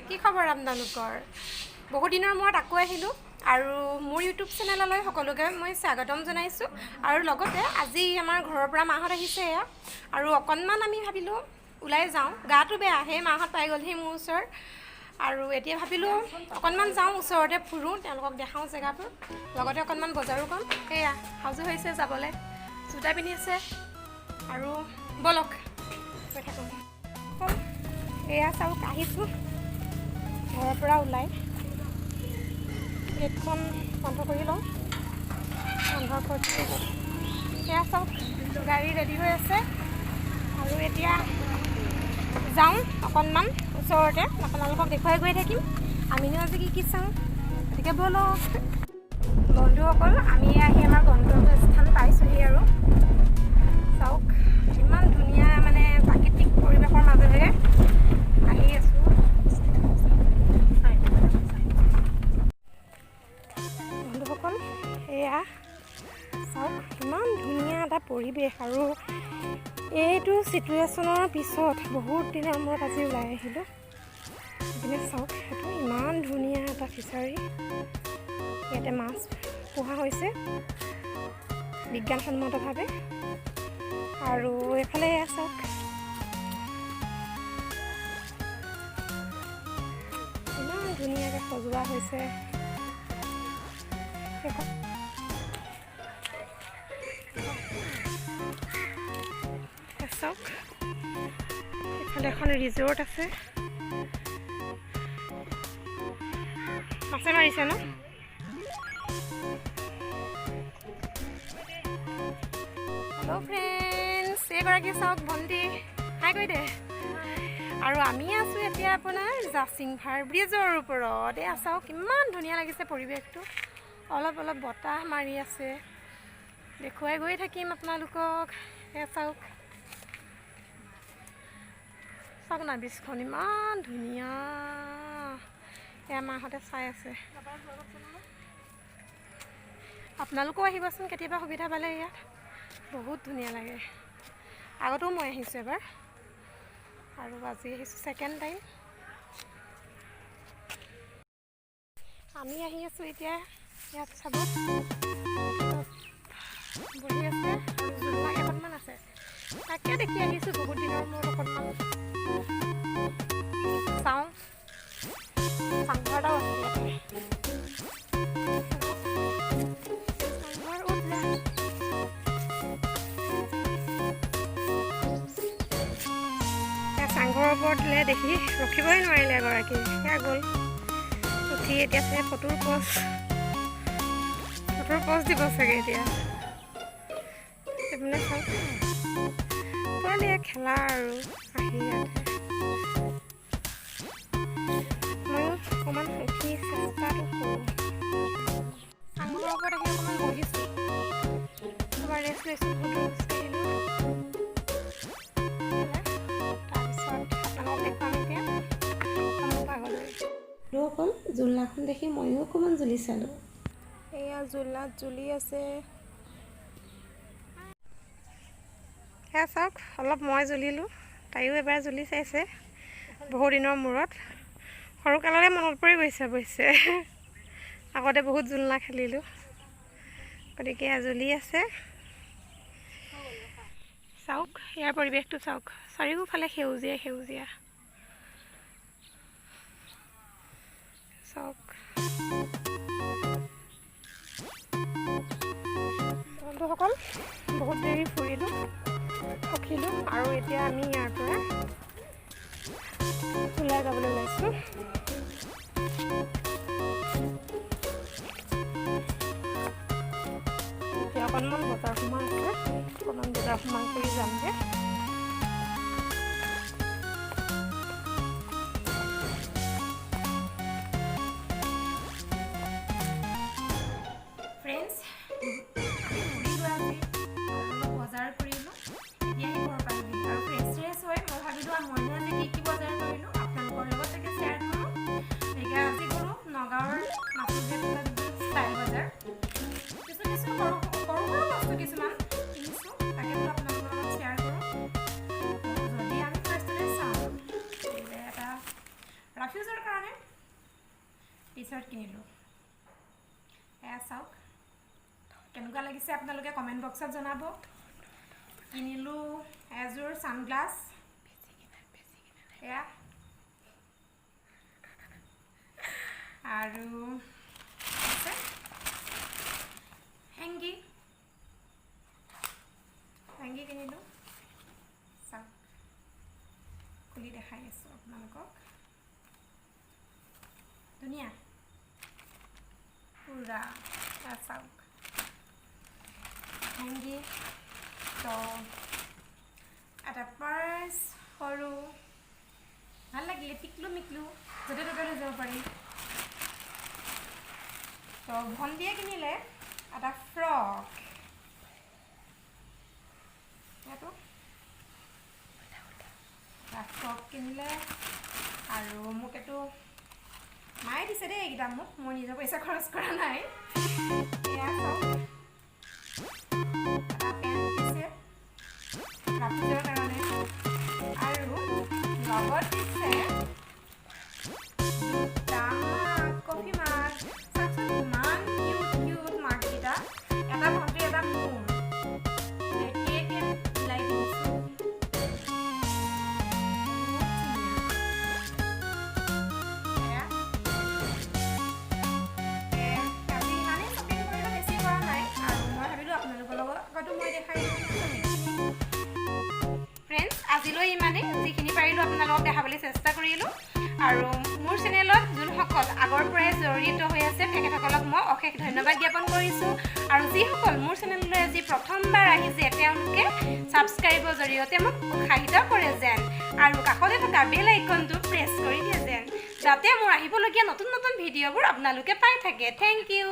কি খবৰ আপোনালোকৰ? বহুত দিনৰ মূৰত আকৌ আহিলোঁ আৰু মোৰ ইউটিউব চেনেললৈ সকলোকে মই স্বাগতম জনাইছোঁ। আৰু লগতে আজি আমাৰ ঘৰৰ পৰা মাহঁত আহিছে এয়া আৰু অকণমান আমি ভাবিলোঁ ওলাই যাওঁ। গাটো বেয়া, সেই মাহঁত পাই গ'লহি মোৰ ওচৰত আৰু এতিয়া ভাবিলোঁ অকণমান যাওঁ, ওচৰতে ফুৰোঁ, তেওঁলোকক দেখাওঁ জেগাবোৰ, লগতে অকণমান বজাৰো কৰিম। সেয়া সাজু হৈছে যাবলৈ, জোতা পিন্ধিছে আৰু ব'লক গৈ থাকোঁ। এয়া চাওক, আহিছোঁ ঘৰৰ পৰা ওলাই। গেটখন বন্ধ কৰি লওঁ, বন্ধ কৰি এয়া চাওক, গাড়ী ৰেডি হৈ আছে আৰু এতিয়া যাওঁ অকণমান ওচৰতে, আপোনালোকক দেখুৱাই গৈ থাকিম আমিনো আজি কি কি চাওঁ। গতিকে ব'লক বন্ধুসকল, আমি আহি আমাৰ গন্তব্যস্থান পাইছোঁহি। আৰু চাওক, ইমান ধুনীয়া মানে প্ৰাকৃতিক পৰিৱেশৰ মাজেৰে আহি আছোঁ। বন্ধুসকল, এয়া চাওক, ইমান ধুনীয়া এটা পৰিৱেশ আৰু এইটো চিটুৱেশ্যনৰ পিছত বহুত দিনৰ মূৰত আজি ওলাই আহিলোঁ। এইপিনে চাওক, সেইটো ইমান ধুনীয়া এটা ফিচাৰী, ইয়াতে মাছ পোহা হৈছে বিজ্ঞানসন্মতভাৱে। আৰু এইফালে এয়া চাওক, ইমান ধুনীয়াকৈ সজোৱা হৈছে। সেইখন চাওক, এইফালে এখন ৰিজৰ্ট আছে। মাছে মাৰিছে ন? হেল্ল' ফ্ৰেণ্ডছ, এইগৰাকী চাওক ভণ্টি, হাই কৈ দে। আৰু আমি আছোঁ এতিয়া আপোনাৰ জাচিংফাৰ ব্ৰিজৰ ওপৰত। এয়া চাওক, ইমান ধুনীয়া লাগিছে পৰিৱেশটো, অলপ অলপ বতাহ মাৰি আছে। দেখুৱাই গৈ থাকিম আপোনালোকক। এয়া চাওক, চাওক না ব্ৰিজখন ইমান ধুনীয়া। এয়া মাহঁতে চাই আছে। আপোনালোকো আহিবচোন কেতিয়াবা সুবিধা পালে, ইয়াত বহুত ধুনীয়া লাগে। আগতেও মই আহিছোঁ এবাৰ আৰু আজি আহিছোঁ ছেকেণ্ড টাইম। আমি আহি আছোঁ এতিয়া ইয়াত চাব, বহি আছে আৰু জোলনা কেইখনমান আছে, তাকে দেখি আহিছোঁ বহুত দিনৰ মূৰত। অকণমান চাওঁ, চাংঘৰ এটাও আছে ইয়াতে। চাংঘৰ উঠ যা। এয়া চাংঘৰৰ ওপৰত দিলে দেখি ৰখিবই নোৱাৰিলে এগৰাকী, সেয়া গ'ল উঠি। এতিয়া চাগে ফটোৰ প'জ দিব চাগে এতিয়া। এইপিনে চাওক, পোৱালীয়ে খেলা আৰু আহি ইয়াতে ময়ো অকণমান উঠি চেষ্টাটো কৰোঁ। চাংঘৰৰ ওপৰত আহি অকণমান বহিছোঁ, অকণমান ৰেষ্ট লৈছোঁ, বহুত দূৰ খোজকাঢ়িলোঁ। তাৰপিছত আপোনালোকক দেখুৱাম এতিয়া সন্মুখ আগলৈ। বন্ধুসকল, জোলনাখন দেখি ময়ো অকণমান জুলি চালোঁ। এয়া জোলনাত জুলি আছে। সেয়া চাওক, অলপ মই জুলিলোঁ, তাইও এবাৰ জুলি চাইছে বহু দিনৰ মূৰত। সৰুকাললৈ মনত পৰি গৈছে অৱশ্যে, আগতে বহুত জোলনা খেলিলোঁ। গতিকে এয়া জুলি আছে। চাওক ইয়াৰ পৰিৱেশটো চাওক, চাৰিওফালে সেউজীয়া সেউজীয়া। চাওক বন্ধুসকল, বহুত দেৰি ফুৰিলোঁ পখিলোঁ আৰু এতিয়া আমি ইয়াৰ পৰা ওলাই যাবলৈ ওলাইছোঁ। এতিয়া অকণমান বজাৰ সোমাই আছে, অকণমান বজাৰ সোমাই কৰি যামগৈ। ফ্ৰেণ্ডছ, আমি ফুৰিলোঁ আজি, অলপ বজাৰ কৰিলোঁ, এতিয়া আহি ঘৰ পালোহি আৰু ফ্ৰেছ ফ্ৰেছ হৈ মই ভাবিলোঁ মইনো আজি কি কি বজাৰ কৰিলোঁ আপোনালোকৰ লগত তাকে শ্বেয়াৰ কৰোঁ। গতিকে আজি গ'লোঁ নগাঁৱৰ মাছমৰীয়া ষ্টাইল বজাৰ। কিছু কিছু সৰু সৰু সৰু বস্তু কিছুমান কিনিছোঁ, তাকে বোলো আপোনালোকৰ লগত শ্বেয়াৰ কৰোঁ। ৰাফিউজৰ কাৰণে টি চাৰ্ট কিনিলোঁ। এয়া চাওক, কেনেকুৱা লাগিছে আপোনালোকে কমেণ্ট বক্সত জনাব। কিনিলোঁ এযোৰ ছানগ্লাছ, এয়া। আৰু আছে হেংগি, হেংগি কিনিলোঁ। চাওক, খুলি দেখাই আছোঁ আপোনালোকক। ধুনীয়া পুৰা, এয়া চাওক হেংগি। তো এটা পাৰ্চ সৰু, ভাল লাগিলে, টিকলু মিকলু, য'তে ত'তে লৈ যাব পাৰি। তো ভণ্টিয়ে কিনিলে এটা ফ্ৰক, ইয়াতো এটা ফ্ৰক কিনিলে। আৰু মোক এইটো মায়ে দিছে দেই এইকেইটা, মোক মই নিজৰ পইচা খৰচ কৰা নাই। এয়া চাওক, এটা পেণ্ট দিছে ৰাফিজৰ কাৰণে আৰু লগত দিছে দুটা মাগ, কফি মাগ। চাওকচোন, ইমান কিউট কিউট মাগকেইটা, এটা ভণ্টিৰ, এটা মোৰ। একে একে মিলাই কিনিছোঁ, বহুত ধুনীয়া এয়া। আজি ইমানেই শ্বপিং কৰিলোঁ, বেছি কৰা নাই। আৰু মই ভাবিলোঁ আপোনালোকৰ লগতো মই দেখাই দিওঁ। ফ্ৰেণ্ডছ, আজিলৈ ইমানেই। যিখিনি পাৰিলোঁ আপোনালোকক দেখাবলৈ চেষ্টা কৰিলোঁ। আৰু মোৰ চেনেলত যোনসকল আগৰ পৰাই জড়িত হৈ আছে, তেখেতসকলক মই অশেষ ধন্যবাদ জ্ঞাপন কৰিছোঁ। আৰু যিসকল মোৰ চেনেললৈ আজি প্ৰথমবাৰ আহিছে, তেওঁলোকে ছাবস্ক্ৰাইবৰ জৰিয়তে মোক উৎসাহিত কৰে যেন আৰু কাষতে থকা বেল আইকনটো প্ৰেছ কৰি দিয়ে যেন, যাতে মোৰ আহিবলগীয়া নতুন নতুন ভিডিঅ'বোৰ আপোনালোকে পাই থাকে। Thank U.